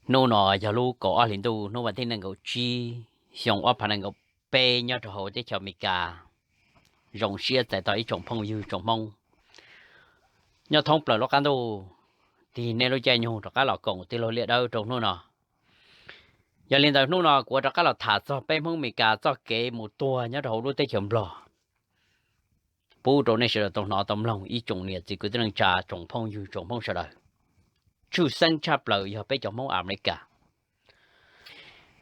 Hnub no yog lub kaum ob hlis ntuj, hnub vas thib nees nkaum tsib, xyoo ob phav nees nkaum peb nyob rau hauv teb chaws Amelikas. Zoo siab txais tos ib tsoom phooj ywg tsoom Hmoob nyob thoob plaws lub qab ntuj, tig nej lub caij nyoog rov qab los koom tij laug Liaj Dawb rau hnub no. Yog li ntawd hnub no kuv ua rov qab los tham txog peb Hmoob Amelikas txoj kev mus tuag nyob rau hauv lub teb chaws Nplog pub rau nej sawv daws tau hnov tau mloog ib tsoom niam txiv kwv tij neej tsa tsoom phooj ywg tsoom Hmoob sawv daws. Tshwj xeeb tshaj plaws yog peb cov Hmoob Amelikas.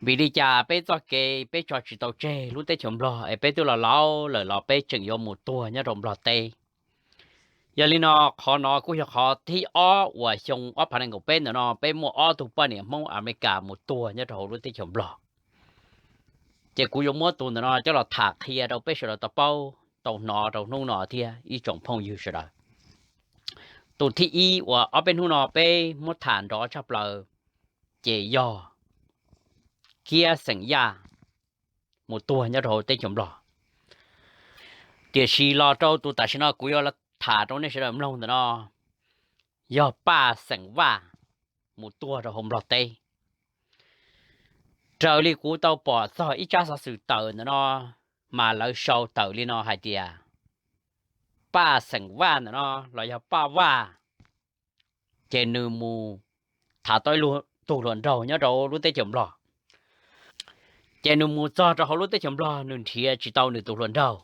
Vim li cas peb txoj kev peb tso tsis tau tseg lub teb chaws Nplog es peb twb los laus lawm los peb tseem yuav mus tuag nyob rau Nplog teb? Yog li no, qhov no kuj yog qhov thib ob uas xyoo ob phav nees nkaum peb ntawm no peb muaj ob tug poj niam Hmoob Amelikas mus tuag nyob rau hauv lub teb chaws Nplog. Ces kuv yuav muab tus ntawm no coj los tham qhia rau peb sawv daws tau paub tau hnov rau hnub no thiab ib tsoom phooj ywg sawv daws. Tus thib ib uas ob peb hnub no peb muab tham nrov tshaj plaws ces yog Kiab xeem Yaj mus tuag nyob rau hauv teb chaws Nplog. Tiam sis los rau tus tam sim no kuv yuav tham rau nej sawv daws mloog ntawm no yog Paj xeem Vaj mus tuag rau hauv Nplog teb. Raws li kuv tau pom txog ib tsab xov xwm tawm ntawm no, mas lawv sau tawm li no hais tias Paj xeem Vaj ntawm no los yog Paj Vaj, ces nws mus tham tau ib tug hluas nraug nyob rau lub teb chaws Nplog. Ces nws mus txog rau hauv lub teb chaws Nplog nws nrhiav tsis tau nws tus hluas nraug,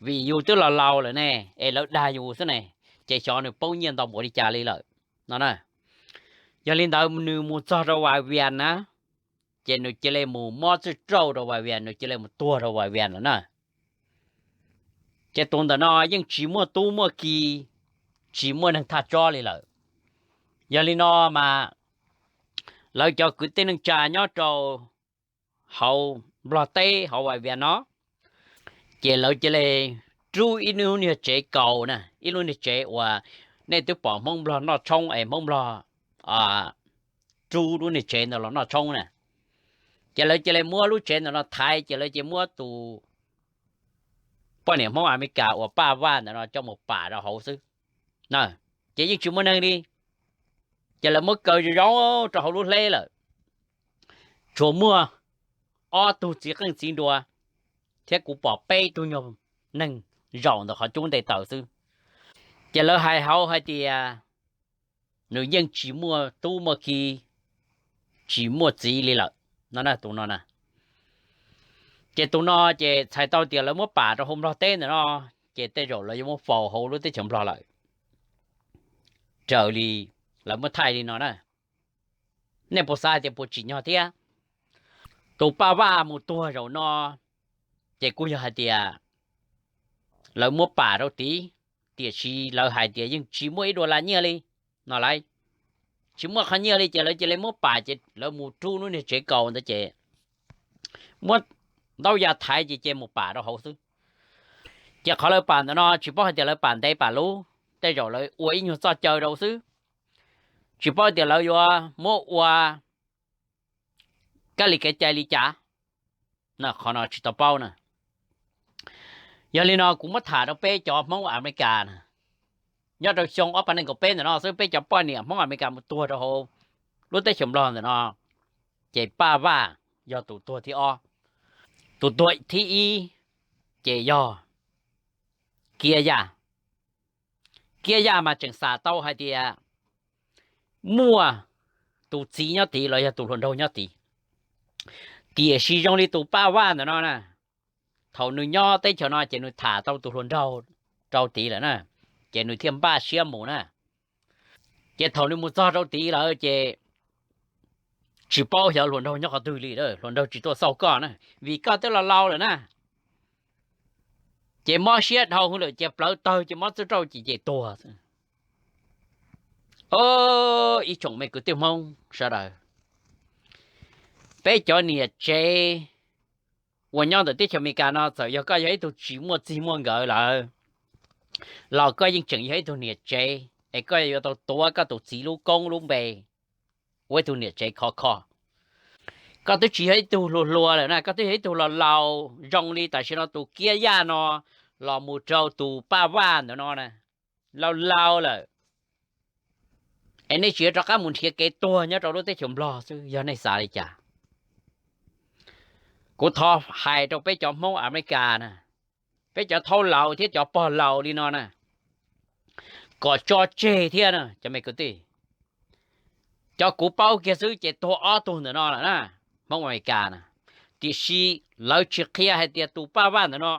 vim yus twb los laus lawm ne, es lawv dag yus xwb ne, ces xyov nws poob nyiaj ntau npaum li cas li lawm no na. Yog li ntawd nws mus txog rau Vas Vias na, ces nws cia li mus mob txwj rauj rau Vas Vias, nws cia li mus tuag rau Vas Vias lawm na. Ces tus ntawm no yeej tsis muaj tub muaj ki, tsis muaj neeg thaj tsob li lawm. Yog li no mas lawv cov kwv tij neej tsa nyob rau hauv Nplog teb hauv Vas Vias no, ces lawv cia li rub ib lub niag tsev kaus na, ib lub niag tsev uas nej twb pom Hmoob Nplog noj tshoob es Hmoob Nplog rub lub niag tsev ntawd los noj tshoob na. Ces lawv cia li muab lub tsev ntawm no thaiv, ces lawv cia li muab tus poj niam Hmoob Amelikas uas Paj Vaj ntawm no coj mus pam rau hauv xwb na. Ces yeej tsis muaj neeg li, ces lawv muab kaw zoo zoo rau hauv lub hleb lawm. Tsuas muaj ob tug txiv qeej txiv nruas thiab kuv pom peb tug nyuag neeg zaum ntawm qhov cub nte taws xwb. Ces lawv hais hauv hais tias nws yeej tsis muaj tub muaj ki, tsis muaj txiv li lawm no na, tus no na. Ces tus no ces txhais tau tias lawv muab pam rau hauv Nplog teb ntawm no, ces tej zaum lawv yuav muab faus hauv lub teb chaws Nplog lawm. Raws li lawv muab thaij li no na. Nej puas xav hais tias puas tsim nyog thiab? Tus Paj Vaj mus tuag zaum no, ces kuj yog hais tias lawv muab pam rau tid, tiam sis lawv hais tias yeej tsis muaj ib dua las nyiaj li no lauj. Tsis muaj qhov nyiaj li ces lawv cia li muab pam, ces lawv mus rub lub niag tsev kaus ntawd ces muab ntaub ya thaiv ces cia mus pam rau hauv xwb. Ces qhov lawv pam ntawm no tsis paub hais tias lawv pam ntev pam luv, tej zaum lawv ua ib nyuag txoj caw rau xwb, tsis paub tias lawv yuav muab ua kab li kev cai li cas, qhov no tsis tau paub na. Yog li no kuv muab tham rau peb cov Hmoob Amelikas na, nyob rau xyoo ob phav nees nkaum peb ntawm no xwb peb cov poj niam Hmoob Amelikas mus tuag rau hauv lub teb chaws Nplog ntawm no, ces Paj Vaj yog tus tuag thib ob. Tus tuag thib ib ces yog Kiab Yaj. Kiab Yaj mas tseem xam tau hais tias muaj tus txiv nyob tid los yog tus hluas nraug nyob tid. Tiam sis zoo li tus Paj Vaj ntawm no na, thaum nws nyob teb chaws no ces nws tham tau tus hluas nraug rau tid lawm na, ces nws thiaj npaj siab mus na. Ces thaum nws mus txog rau tid lawm ces tsis paub xyov hluas nraug nyob qhov twg li, hluas nraug tsis tuaj xauj koj na, vim koj twb los laus lawm na. Ces mob siab dhau hwv lawm ces plawv tawg ces mob txwj rauj ces ces tuag. Ib tsoom me kwv tij Hmoob sawv daws, peb cov niam tsev uas nyob ntawm teb chaws Amelikas no txawm yog koj yog ib tug tsis muaj txij muaj nkawm lawm los koj yeej tseem yog ib tug niam tsev es koj yuav tau tuav koj tus txiv lub koob lub npe ua ib tug niam tsev khov kho. Koj twb tsis yog ib tug hluas hluas lawm na, koj twb yog ib tug laus laus zoo li tam sim no tus Kiab Yaj no los mus rau tus Paj Vaj ntawm no na, laus laus lawm. Es nej tsis yuav rov qab mus nrhiav kev tuag nyob rau lub teb chaws Nplog xwb, yog nej xav li cas? Kuv thov hais rau peb cov Hmoob Amelikas na, peb cov thaub laus thiab cov pog laus li no na, kom tso tseg thiab na cov me kwv tij. Cov kuv paub kiag xwb ces tuag ob tug ntawm no lawm na, Hmoob Amelikas na. Tiam sis lawv tsis qhia hais tias tus Paj Vaj ntawm no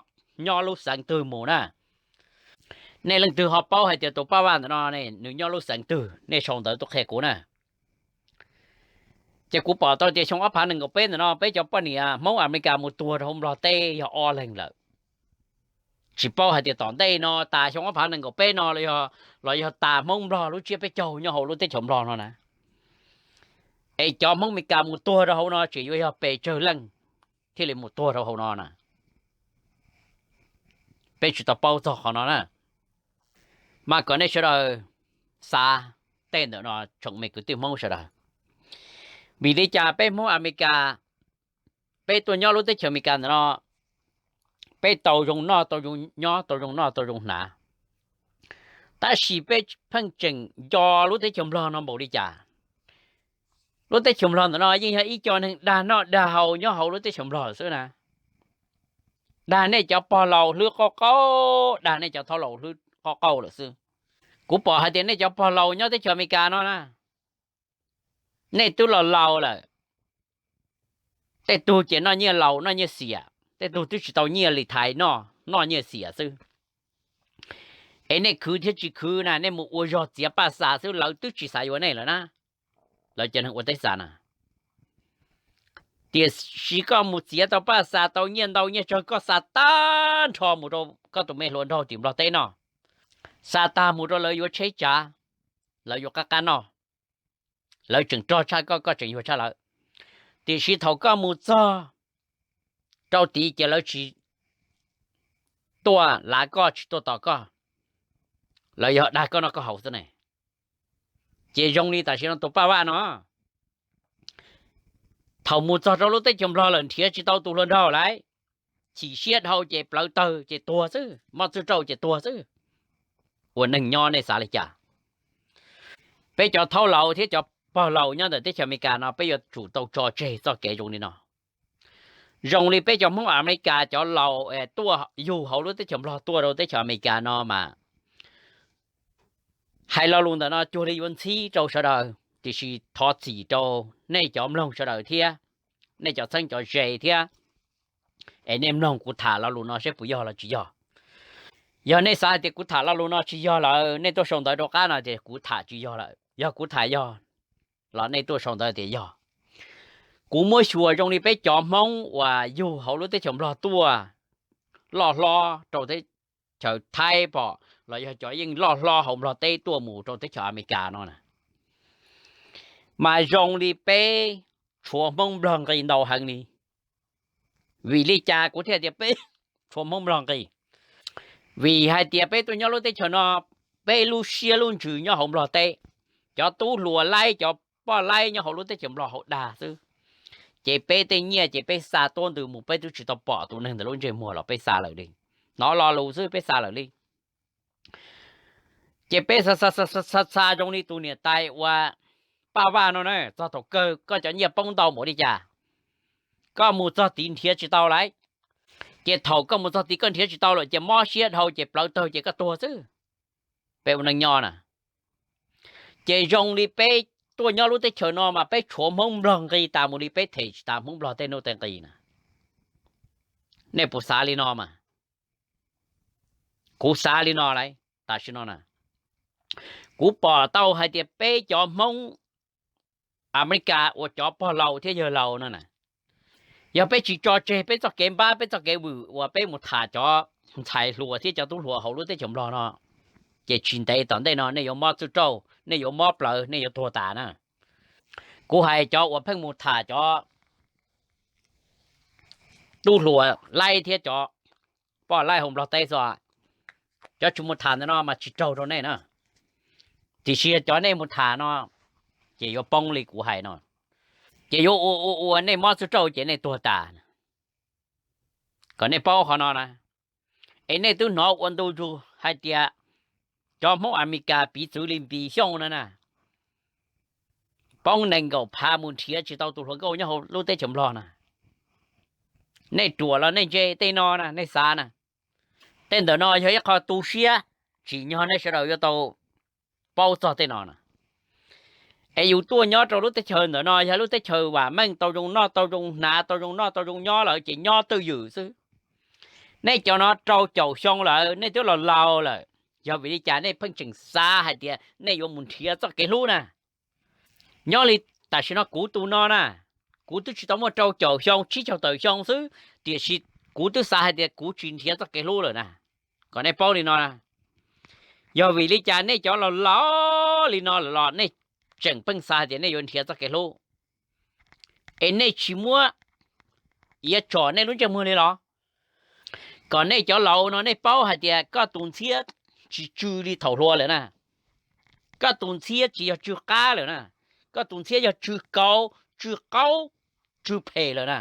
nyob lub xeev twg mus na. Nej leej twg ho paub hais tias tus Paj Vaj ntawm no nws nyob lub xeev twg, nej sau ntawv tuaj qhia kuv na. Ces kuv pom tau tias xyoo ob phav nees nkaum peb ntawm no peb cov poj niam Hmoob Amelikas mus tuag rau hauv Nplog teb yog ob leeg lawm. Tsis paub hais tias tom ntej no tas xyoo ob phav nees nkaum peb no los yog tas Hmoob Nplog lub tsiab peb caug nyob hauv lub teb chaws Nplog no na, es cov Hmoob Amelikas mus tuag rau hauv no tseem yuav yog pes tsawg leej thiaj li mus tuag rau hauv no na. Peb tsis tau paub txog qhov no na. Mas kom nej sawv daws xav tej ntawm no, tsoom me kwv tij Hmoob sawv daws. Vim li cas peb Hmoob Amelikas, peb tuaj nyob lub teb chaws Amelikas ntawm no, peb tau zoo noj, tau zoo nyob, tau zoo noj, tau zoo hnav, tab sis peb pheej tseem nco lub teb chaws Nplog no npaum li cas? Lub teb chaws Nplog ntawm no yeej yog ib co neeg dag noj dag haus nyob hauv lub teb chaws Nplog lawm xwb na. Dag nej cov pog laus hlwb qauj qauj, dag nej cov thaub laus hlwb qauj qauj lawm xwb. Kuv pom hais tias nej cov pog laus nyob teb chaws Amelikas no na, nej twb los laus lawm. Tej tug ces noj nyiaj laus noj nyiaj xiam, tej tug twb tsis tau nyiaj li thaiv noj, noj nyiaj xiam xwb. Es nej khwv thiab tsis khwv na, nej mus ua zog txiav paj xa xwb, lawv twb tsis xav yuav nej lawm na. Lawv cov neeg ua teb xa na, tiam sis koj mus txiav tau paj xa, tau nyiaj ntau nyiaj tsawg, koj xa tag nrho mus rau koj tus me hluas nraug tim Nplog teb noj, xa tag mus rau lawv yuav tsheb tsav, lawv yuav qab qab noj, lawv tseem rog tshaj koj, koj tseem yuag tshaj lawv. Tiam sis thaum koj mus txog rau tid ces lawv tsis tuaj lav koj, tsis tuaj tos koj, lawv yog dag koj noj koj haus xwb ne. Ces zoo li tam sim no tus Paj Vaj no, thaum mus txog rau lub teb chaws Nplog lawm nrhiav tsis tau tus hluas nraug lawm, chim siab dhau ces plawv tawg ces tuag xwb, mob txwj rauj ces tuag xwb. Ua neeg nyob nej xav li cas? Peb cov thaub laus thiab cov pog laus nyob ntawm teb chaws Amelikas no peb yuav tsum tau tso tseg txoj kev zoo li no. Zoo li peb cov Hmoob Amelikas cov laus tuaj yug hauv lub teb chaws Nplog tuaj rau teb chaws Amelikas no mas hais lo lus ntawm no cuag li yuav ntxhib rau sawv daws, tiam sis thov txim rau nej cov mloog sawv daws thiab nej cov txheeb cov ze thiab. Es nej mloog kuv tham lo lus no seb puas yog los tsis yog. Yog nej xav hais tias kuv tham lo lus no tsis yog lawm, nej tuaj sau ntawv rau qab no tias kuv tham tsis yog lawm. Yog kuv tham yog los nej tuaj sau ntawv tias yog. Kuv muab xyuas zoo li peb cov Hmoob uas yug hauv lub teb chaws Nplog tuaj loj hlob rau teb chaws Thaib pom los yog cov yeej loj hlob hauv Nplog teb tuaj mus rau teb chaws Amelikas no na, mas zoo li peb tshuav Hmoob Nplog nqi ntau heev li. Vim li cas kuv thiaj tias peb tshuav Hmoob Nplog nqi? Vim hais tias peb tuaj nyob lub teb chaws no, peb lub siab lub ntsws nyob hauv Nplog teb, cov tub hluas laib cov poj laib nyob hauv lub teb chaws Nplog hauv dag xwb. Ces peb tej nyiaj ces peb xa tuab ntws mus, peb twb tsis tau pom tus neeg ntawd lub ntsej muag los peb xa lawm li. Hnov lo lus xwb peb xa lawm li. Ces peb xa xa xa zoo li tus niam tais uas Paj Vaj no na, txog thaum kawg koj cov nyiaj poob ntau npaum li cas, koj mus txog tid nrhiav tsis tau lawm. Ces thaum koj mus txog tid koj nrhiav tsis tau lawm ces mob siab dhau ces plawv tawg ces koj tuag xwb. Peb ua neej nyob na, ces zoo li peb tuaj nyob lub teb chaws no mas peb tshuav Hmoob Nplog nqi tas mus li, peb them tsis tas Hmoob Nplog tej nuj tej nqi na. Nej puas xav li no mas? Kuv xav li no lawm. Tam sim no na, kuv pom tau hais tias peb cov Hmoob Amelikas uas cov pog laus thiab yawg laus no na, yog peb tsis tso tseg peb txoj kev npab peb txoj kev vwm uas peb mus tham cov ntxhais hluas thiab cov tub hluas hauv lub teb chaws Nplog no, ces tsis ntev tom ntej no nej yuav mob txwj rauj, nej yuav mob plawv, nej yuav tuag tas na. Kuv hais cov uas pheej mus tham cov tub hluas laib thiab cov poj laib hauv Nplog teb xwb, cov tsis mus tham ntawm no mas tsis raug rau nej na. Tiam sis cov nej mus tham no ces yuav poob li kuv hais no, ces yuav ua ua ua nej mob txwj rauj ces nej tuag tas. Kom nej paub qhov no na. Es nej twb hnov ua ntu zus hais tias cov Hmoob Amelikas piv txwv li Npis Xyooj no na, poob nees nkaum phav mus nrhiav tsis tau tus hluas nkauj nyob hauv lub teb chaws Nplog na. Nej ruam los nej ntse tej no na, nej xav na. Tej ntawm no yog ib qho tu siab, tsim nyog nej sawv daws yuav tau paub txog tej no na. Es yus tuaj nyob rau lub teb chaws ntawm no yog lub teb chaws vam meej, tau zoo noj tau zoo hnav, tau zoo noj tau zoo nyob lawm ces nyob twj ywm xwb. Nej cov no rau caum xyoo lawm, nej twb los laus lawm, yog vim li cas nej pheej tseem xav hais tias nej yuav mus nrhiav txoj kev hlub na? Nyob li tam sim no kuv tus no na, kuv twb tsis tau muaj rau caum xyoo, tsib caug tawm xyoo xwb, tiam sis kuv twb xav hais tias kuv tsis nrhiav txoj kev hlub lawm na. Kom nej paub li no, yog vim li cas nej cov los laus li no lawm los nej tseem pheej xav hais tias nej yuav nrhiav txoj kev hlub, es nej tsis muab iav tsom nej lub ntsej muag li los? Kom nej cov laus no nej paub hais tias koj tus ntxhiab tsis tsw li thaum hluas lawm na. Koj tus ntxhiab tsis yog tsw qab lawm na. Koj tus ntxhiab yog tsw kauv, tsw qaub, tsw phem lawm na.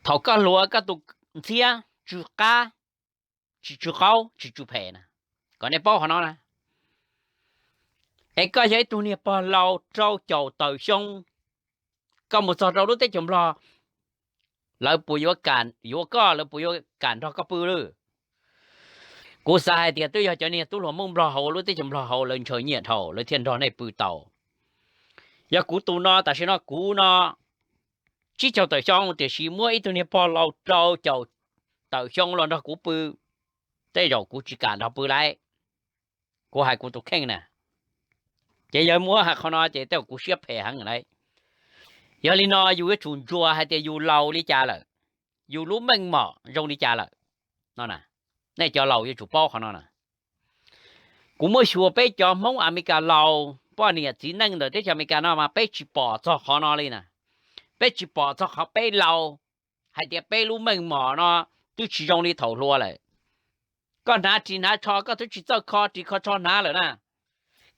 Thaum koj hluas koj tus ntxhiab tsw qab, tsis tsw qaub tsis tsw phem na. Kom nej paub qhov no na. Es koj yog ib tug niag pog laus rau caum tawm xyoo, koj mus txog rau lub teb chaws Nplog, lawv puas yuav kam yuav koj, lawv puas yuav kam nrog koj pw lawm? Kuv xav hais tias twb yog cov niag tub hluas Hmoob Nplog hauv lub teb chaws Nplog hauv lawv ntshaw nyiaj dhau lawv thiaj nrog nej pw tau. Yog kuv tus no tam sim no kuv no tsib caug tawm xyoo tiam sis muab ib tug niag pog laus rau caum tawm xyoo los nrog kuv pw, tej zaum kuv tsis kam nrog pw lauj. Kuv hais kuv tus kheej na. Ces yog muab hais qhov no ces tej zaum kuv siab phem heev lauj. Yog li no yus yuav tsum ntsuas hais tias yus laus li cas lawm, yus lub meej mom zoo li cas lawm no. Nej cov laus yuav tsum paub qhov no na. Kuv muab xyuas peb cov Hmoob Amelikas laus, poj niam txiv neej ntawm teb chaws Amelikas no mas peb tsis pom txog qhov no li na. Peb tsis pom txog qhov peb laus, hais tias peb lub meej mom no twb tsis zoo li thaum hluas lawm. Koj hnav ris hnav tsho koj twb tsis txawj kho ris kho tsho hnav lawm na.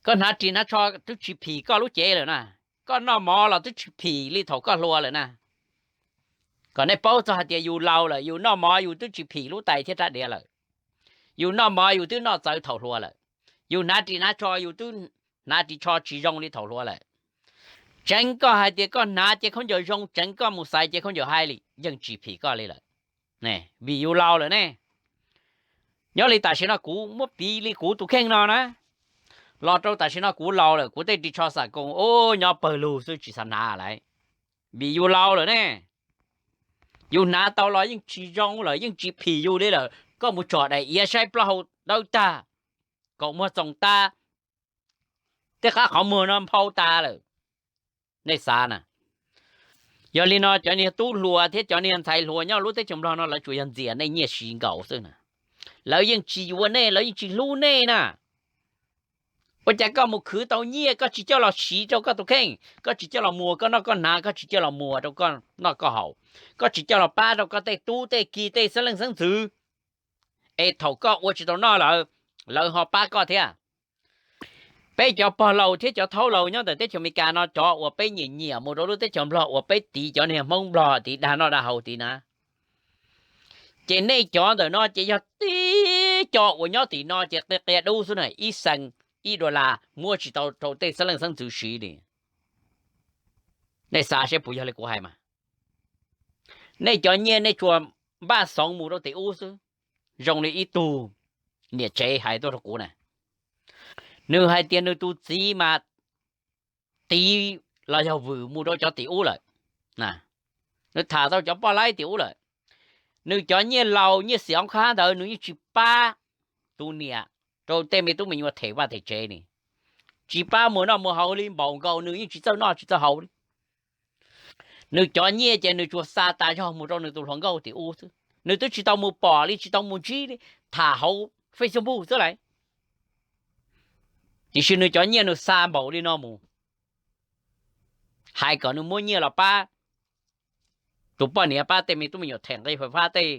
Koj hnav ris hnav tsho twb tsis phim koj lub cev lawm na. Koj noj mov los twb tsis phim li thaum koj hluas lawm na. Kom nej paub txog hais tias yus laus lawm, yus noj mov yus twb tsis phim lub tais thiab rab diav lawm. Yus noj mov yus twb noj txawv thaum hluas lawm. Yus hnav ris hnav tsho yus twb hnav ris tsho tsis zoo li thaum hluas lawm. Tseev koj hais tias koj hnav cev khaub ncaws zoo, tseev koj mus xaiv cev khaub ncaws haib li yeej tsis phim koj li lawm, vim yus laus lawm ne. Nyob li tam sim no kuv muab piv li kuv tus kheej no na, los rau tam sim no kuv laus lawm, kuv tej ris tsho xam koos ub nyob pawg lug xwb tsis xav hnav lawm, vim yus laus lawm ne. Yus hnav tau los yeej tsis zoo lawm, yeej tsis phim yus li lawm. Koj mus tsom daim iav saib plaub hau dawb tag, kaum muag txoos tag, tej qab qhov muag no nphau tas lawm. Nej xav na. Yog li no cov niag tub hluas thiab cov niag ntxhais hluas nyob lub teb chaws Nplog no lawv tsuas yog ntxias nej nyiaj siv nkaus xwb na. Lawv yeej tsis yuav nej, lawv yeej tsis hlub nej na. Ua cas koj mus khwv tau nyiaj koj tsis coj los siv rau koj tus kheej, koj tsis coj los muas koj noj koj hnav, koj tsis coj los muas rau koj noj koj haus, koj tsis coj los pab rau koj tej tub tej ki tej xeeb leej xeeb ntxwv, es thaum koj ua tsis tau noj lawm, lawv ho pab koj thiab. Peb cov pog laus thiab cov thaub laus nyob ntawm teb chaws Amelikas no cov uas peb nyiam nyiam mus rau lub teb chaws Nplog uas peb tiv cov niag Hmoob Nplog tiv dag noj dag haus tiv na, ces nej cov ntawm no ces yog tib co uas nyob tim no ces qia qia dub xwb na, ib xees ib dollar muab tsis tau rau tej xeeb leej xeeb ntxwv siv li. Nej xav seb puas yog li kuv hais mas. Nej cov nyiaj nej tsuas npaj xoov mus rau tim ub xwb. Zoo li ib tug niam tsev hais tuaj rau kuv na, nws hais tias nws tus txiv mas tiv los yog vwm mus rau cov tim ub lawm. Nws tham tau cov poj laib tim ub lawm. Nws cov nyiaj laus nyiaj xim oob khab ntawd nws yeej tsis pab tus niam rau tej me tub me nyuam them vaj them tsev li, tsis pab muas noj muas haus li, npaum nkaus nws yeej tsis txawj noj tsis txawj haus li. Nws cov nyiaj ces nws tsuas xa tas zog mus rau nws tus hluas nkauj tim ub xwb, nws twb tsis tau mus pom li, tsis tau mus ntsib li, tham hauv Facebook xwb lauj. Tiam sis nws cov nyiaj nws xa npaum li no mus, hais kom nws muab nyiaj los pab tus poj niam, pab tej me tub me nyuam them nqi fais fab tej,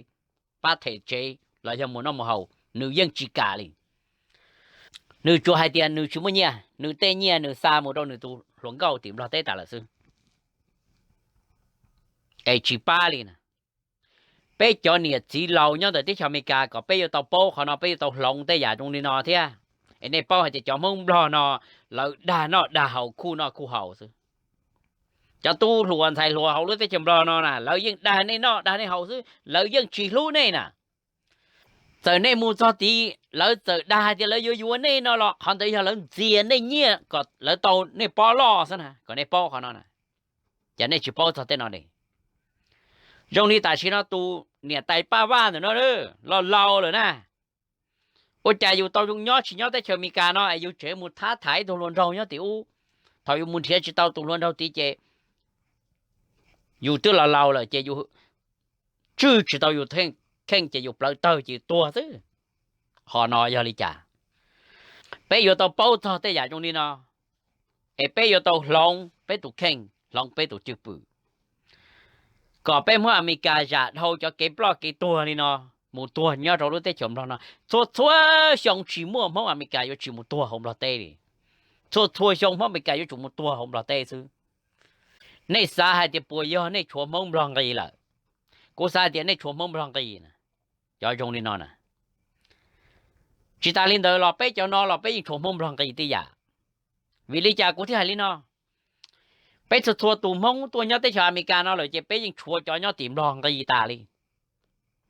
pab them tsev los yog muas noj muas haus nws yeej tsis kam li. Nws tsuas hais tias nws tsis muaj nyiaj, nws tej nyiaj nws xa mus rau nws tus hluas nkauj tim Nplog teb tas lawm xwb, es tsis pab li na. Peb cov niam txiv laus nyob ntawm teb chaws Amelikas kom peb yuav tau paub qhov no, peb yuav tau hloov tej yam zoo li no thiab. Es nej paub hais tias cov Hmoob Nplog no lawv dag noj dag haus, khuj noj khuj haus xwb. Cov tub hluas ntxhais hluas hauv lub teb chaws Nplog no na, lawv yeej dag nej noj dag nej haus xwb, lawv yeej tsis hlub nej na. Txawm nej mus txog tid lawv txawm dag hais tias lawv yuav yuav nej no los qhov ntawd yog lawv ntxias nej nyiaj kom lawv tau nej pob loj xwb na, kom nej paub qhov no na. Ces nej tsis paub txog tej no li. Zoo li tam sim no tus niam tais Paj Vaj ntawm no los laus lawm na. Ua cas yus tau zoo nyob tsis nyob teb chaws Amelikas no es yus tseem mus thab tham ib tug hluas nraug nyob tim ub? Thaum yus mus nrhiav tsis tau tus hluas nraug tid ces yus twb los laus lawm ces yus tswj tsis tau yus kheej ces yus plawv tawg ces yus tuag xwb. Qhov no yog li cas? Peb yuav tau paub txog tej yam zoo li no, es peb yuav tau hloov peb tus kheej, hloov peb tus cwj pwm, kom peb Hmoob Amelikas zam dhau cov kev ploj kev tuag li no mus tuag nyob rau lub teb chaws Nplog no. Txhua txhua xyoo tsis muaj Hmoob Amelikas yuav tsis mus tuag hauv Nplog teb li. Txhua txhua xyoo Hmoob Amelikas yuav tsum mus tuag hauv Nplog teb xwb. Nej xav hais tias puas yog nej tshuav Hmoob Nplog nqi lawm? Kuv xav hais tias nej tshuav Hmoob Nplog nqi na. Cov zoo li no na. Tsis tas li ntawd los peb cov no los peb yeej tshuav Hmoob Nplog nqi tib yam. Vim li cas kuv thiaj hais li no? Peb txhua txhua tus Hmoob tuaj nyob teb chaws Amelikas no lawm ces peb yeej tshuav cov nyob tim Nplog nqi tas li.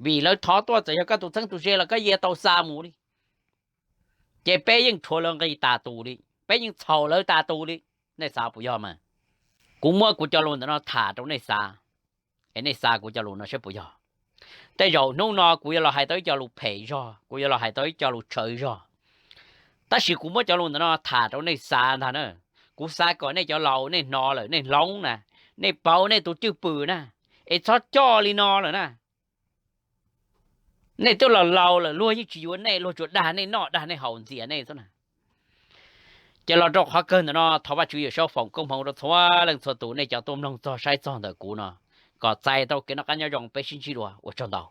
Vim lawv thov tuaj txawm yog koj tus txheeb tus ze los koj yeej tau xa mus li. Ces peb yeej tshuav lawv nqi tas tus li, peb yeej txhaum lawv tas tus li. Nej xav puas yog mas? Kuv muab kuv cov lus ntawm no tham rau nej xav, es nej xav kuv cov lus no saib puas yog. Tej zaum hnub no kuv yuav los hais tau ib co lus phem zog, kuv yuav los hais tau ib co lus tshawv zog, tab sis kuv muab cov lus ntawm no tham rau nej xav ntag na. Kuv xav kom nej cov laus nej hnov lawm nej hloov na, nej pauv nej tus cwj pwm na, es txhob coj li no lawm na. Nej twb los laus lawm, luag yeej tsis yuav nej, luag tsuas dag nej noj dag nej haus ntxias nej xwb na. Ces los rau qhov kawg ntawm no thov Vajtswv Yawmsaub foom koob hmoov rau txhua leej txhua tus nej cov tuaj mloog txog saib txog ntawm kuv no, kom txais tau kev noj qab nyob zoo, peb sib ntsib dua, ua tsaug ntau.